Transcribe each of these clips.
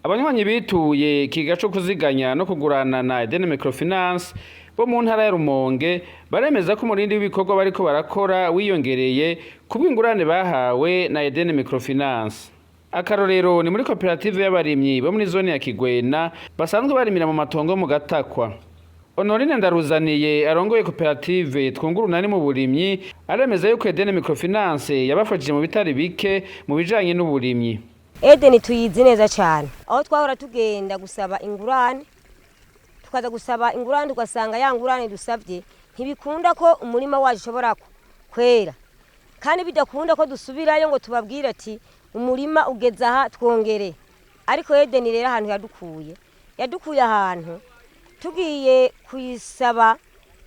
Abanywanyi bituye ikiga co kuziganya no kugurana na Eden Microfinance bo mu ntara ya Rumonge baremeza ko umurindi w'ibikorwa bariko barakora wiyongereye kubw'ingurane bahawe na Eden Microfinance. Akarorero ni muri koperative y'abarimyi bo muri zone ya Kigwena basanzwe barimira mu matongo mu Gatakwa. Honorine Ndaruzaniye arongoye koperative Twungura Urunani mu burimyi aremeza yuko Eden Microfinance yabafashije mu bitari bike mu bijanye n'uburimyi. Edeni tuyizi neza cyane. Aho twahora tugenda gusaba ingurane, tukaza gusaba ingurane, tugasanga ya ngurane dusabye ntibikunda ko umurima wacu ushobora kwera, kandi bidakunda ko dusubirayo ngo tubabwire ati umurima ugeze aha, twongere. Ariko Edeni rero ahantu yadukuye ahantu tugiye kuyisaba,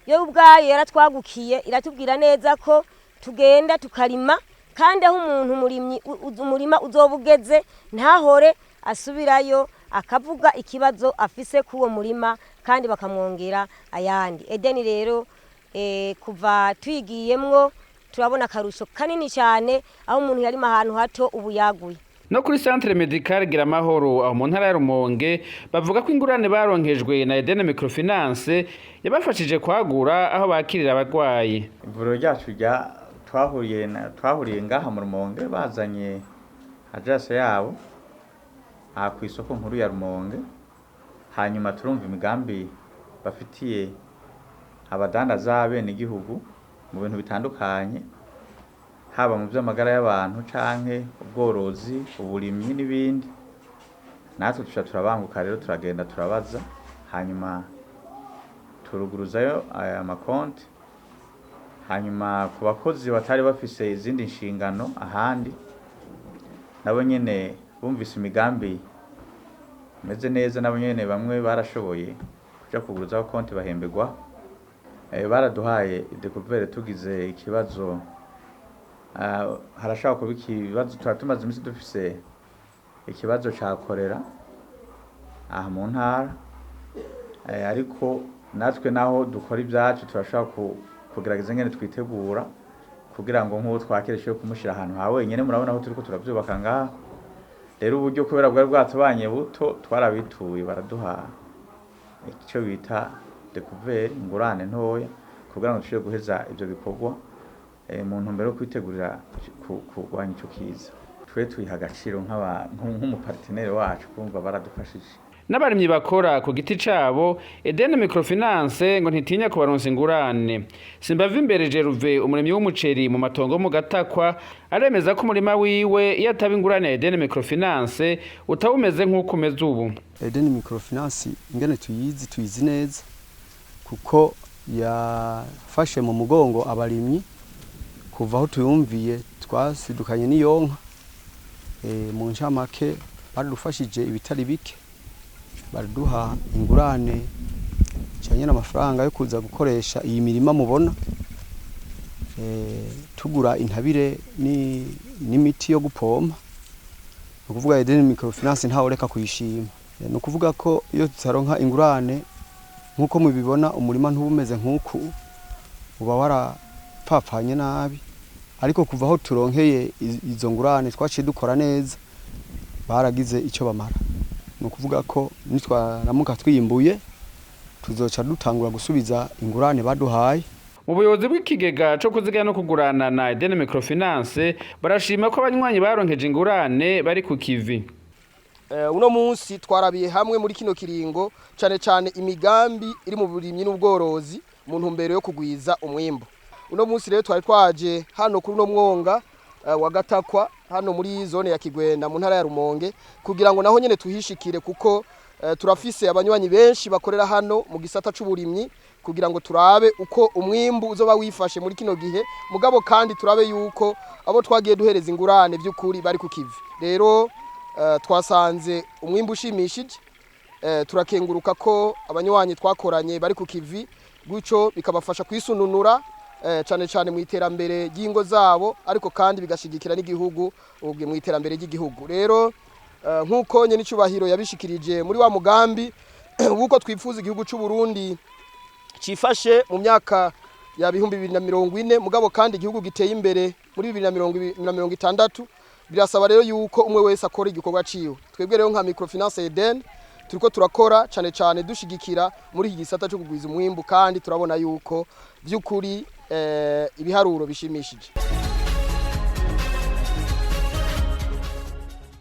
yo ubwayo yaratwagukiye, iratubwira neza ko tugenda tukarima, kandi aho umuntu umurimyi umurima uzoba ugeze ntahore asubirayo, akavuga ikibazo afise k'uwo murima kandi bakamwongera ayandi. Edeni rero kuva tuyigiyemwo turabona akarusho kanini cyane, aho umuntu yarima ahantu hato ubu yaguye. No kuri Centre Medical Giramahoro aho mu ntara ya Rumonge bavuga ko ingurane baronkejwe na Eden Microfinance yabafashije kwagura aho bakirira abarwayi. Ivuriro ryacu rya twahuriye ngaha mu Rumonge, bazanye agence yabo aha ku isoko nkuru ya Rumonge, hanyuma turumva imigambi bafitiye abadandaza, abenegihugu mu bintu bitandukanye, haba mu vy'amagara y'abantu canke ubworozi, uburimyi n'ibindi. Natwe tuca turabanguka rero, turagenda turabaza, hanyuma turuguruzayo aya makonti. Hanyuma ku bakozi batari bafise izindi nshingano ahandi, nabo nyene bumvise imigambi imeze neza, nabo nyene bamwe barashoboye kuja kuguruzaho konti bahemberwa. Baraduhaye découvert tugize ikibazo. Harashobora kuba ikibazo, tuba tumaze imisi dufise ikibazo ca korera aha mu ntara, ariko natwe naho dukora ibyacu turashobora kugerageza ingene twitegura kugira ngo nk'uwo twakira dushobore kumushira ahantu ha wenyene. Murabona ko turiko turavyubaka ngaha. Rero uburyo kubera bwari bwatubanye buto, twarabituye baraduha icyo bita découvert, ingurane ntoya, kugira ngo dushobore guheza ivyo bikorwa mu ntumbero yo kwitegurira kurwanya ico kiza. Twe tuyiha agaciro nk'umupartenere wacu, kumva baradufashije. N'abarimyi bakora ku giti cabo, Eden Microfinance ngo ntitinya kubaronsa ingurane. Simbava imbere Geruve, umurimyi w'umuceri mu matongo mu Gatakwa, aremeza ko umurima wiwe iyo ataba ingurane ya Eden Microfinance utaba umeze nk'uko umeze ubu. Eden Microfinance ingene tuyizi, tuyizi neza kuko yafashe mu mugongo abarimyi kuva aho tuyumviye, twasidukanye n'iyonka. Mu ncamake baradufashije ibitari bike, baraduha ingurane cyane n'amafaranga yo kuza gukoresha iyi mirima mubona, tugura intabire n'imiti yo gupompa. Ni ukuvuga Eden Microfinance ntawe ureka kuyishima. Ni ukuvuga ko iyo tutaronka ingurane, nk'uko mubibona, umurima ntuba umeze nk'uku, uba warapfapfanye nabi. Ariko kuva aho turonkeye izo ngurane twaciye dukora neza, baragize icyo bamara. Ni ukuvuga ko nitwaramuka twiyimbuye tuzoca dutangura gusubiza ingurane baduhaye. Mu buyobozi bw'ikigega co kuziganya no kugurana na Eden Microfinance barashima ko abanywanyi baronkeje ingurane bari ku kivi. Uno munsi twarabiye hamwe muri kino kiringo cane cane imigambi iri mu burimyi n'ubworozi mu ntumbero yo kugwiza umwimbu. Uno munsi rero twari twaje hano kuri uno mwonga wa Gatakwa, hano muri zone ya Kigwena mu ntara ya Rumonge, kugira ngo naho nyene tuhishikire, kuko turafise abanywanyi benshi bakorera hano mu gisata c'uburimyi, kugira ngo turabe uko umwimbu uzoba wifashe muri kino gihe, mugabo kandi turabe yuko abo twagiye duhereza ingurane by'ukuri bari ku kivi. Rero twasanze umwimbu ushimishije, turakenguruka ko abanywanyi twakoranye bari ku kivi, gutyo bikabafasha kwisununura cane cane mu iterambere ry'ingo zabo, ariko kandi bigashigikira n'igihugu mu iterambere ry'igihugu. Rero nk'uko nyene icubahiro yabishikirije muri wa mugambi w'uko twifuza igihugu c'u Burundi cifashe mu myaka ya 2040, mugabo kandi igihugu giteye imbere muri 2060. Birasaba rero yuko umwe wese akora igikorwa ciwe. Twebwe rero nka Microfinance Eden turiko turakora cane cane dushigikira muri iki gisata cyo kugwiza umwimbu, kandi turabona yuko by'ukuri ibiharuro bishimishije.